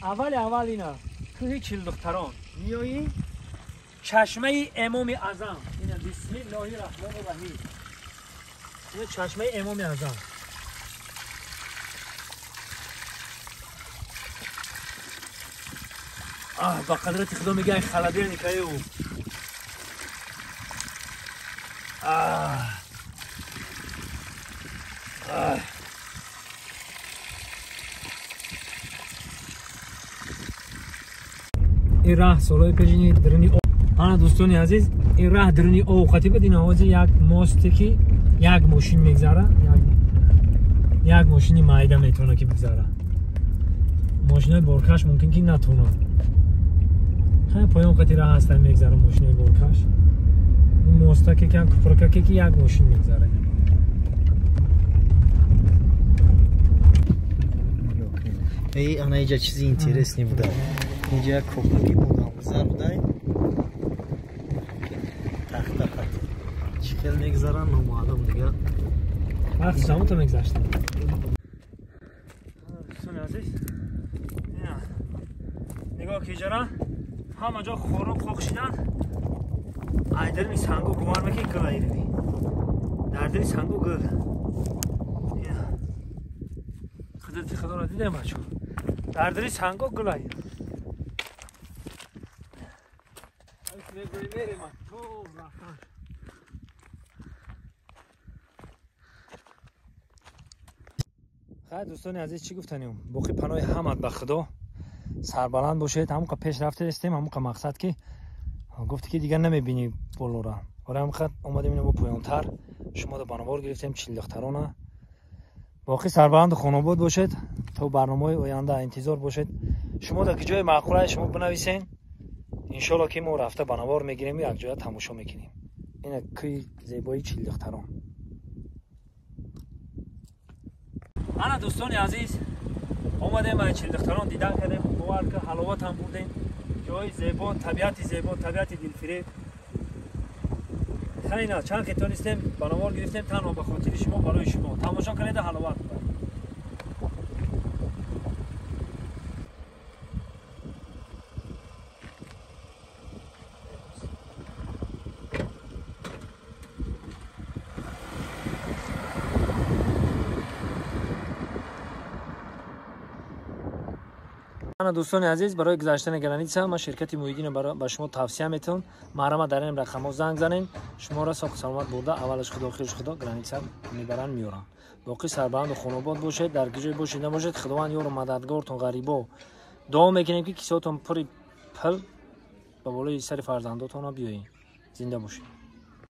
Аввал ина кӯҳи Чилдухтарон миёӣ, чашмаи Эмоми Аъзам. Ина бисмиллоҳи раҳмони раҳим. Ина чашмаи Эмоми Аъзам. Аҳ, ба қадрати Худо мегӯяй холодильникаю. Аҳ. Аҳ. Ин раҳ солҳои пешини даруни об. Ана дӯстони азиз, ин раҳ даруни об хати буд. Ин овози як мосте ки як мошин мегзара, як мошини майда метавона ки бигзара. Мошинои боркаш мумкин ки натонанд. Хай поён қати раҳ ҳаста мегзара мошинои боркаш. Ин мостаке ки купракаке ки як мошин мегзара. Эй, ана иҷа чизи интересный буда. Инҷа як копаки будам, гузар будай. Тахта хат. Чӣ хел мегзаранд, номаълум дига. Вақт замонто мегзашт. Дӯстони азиз, ина нигоҳ ки иҷара ҳама ҷо хороб хок шидан. Ай дарини сангу бовар мекунӣ гул айрами. Дар дили сангу гул. Ина қудрати Худоро дидем бачо. Дар дили сангу гул ай. Хай дӯстони азиз, чӣ гуфтанем? Боқӣ паноҳи ҳамат ба Худо. Сарбаланд бошед. Ҳамқа пеш рафтаистем, ҳамқа мақсад ки гуфти ки дигар намебинӣ болора. Ора ҳамқа омадем ино бо поёнтар. Шумо ба навор гирифтем Чилдухтарона. Боқӣ сарбаланду хонобод бошед. То барномаҳои оянда интизор бошед. Шумо дар ки ҷои маъқулае шумо бинависен. Иншолло ки мо рафта ба навор мегирем ва якҷоя тамошо мекунем. Ина кӯи зебои Чилдухтарон. Ана дӯстони азиз, омадем ба Чилдухтарон, дидан кардем, бовар ки ҳаловат ҳам бурдем. Ҷои зебо, табиати зебо, табиати дилфиреб. Хайна чанд ки тонистем ба навор гирифтем танҳо ба хотири шумо, барои шумо. Тамошо кунед, ҳаловат бибаред. Ана дӯстони азиз, барои гузаштани граница ман ширкати Муҳиддинро ба шумо тавсия метавон. Маҳрама дар ин рақамҳо занг занен, шуморо соқу саломат бурда, аввалаш Худо, охираш Худо, граница мебаранд, меоранд. Боқӣ сарбаланду хонобод бошед, дар ки ҷой бошед набошед, Худованд ёру мададгортон ғарибо. Дуо мекунем ки кисотон пури пул ба болои сари фарзандотон биёед. Зинда бошед.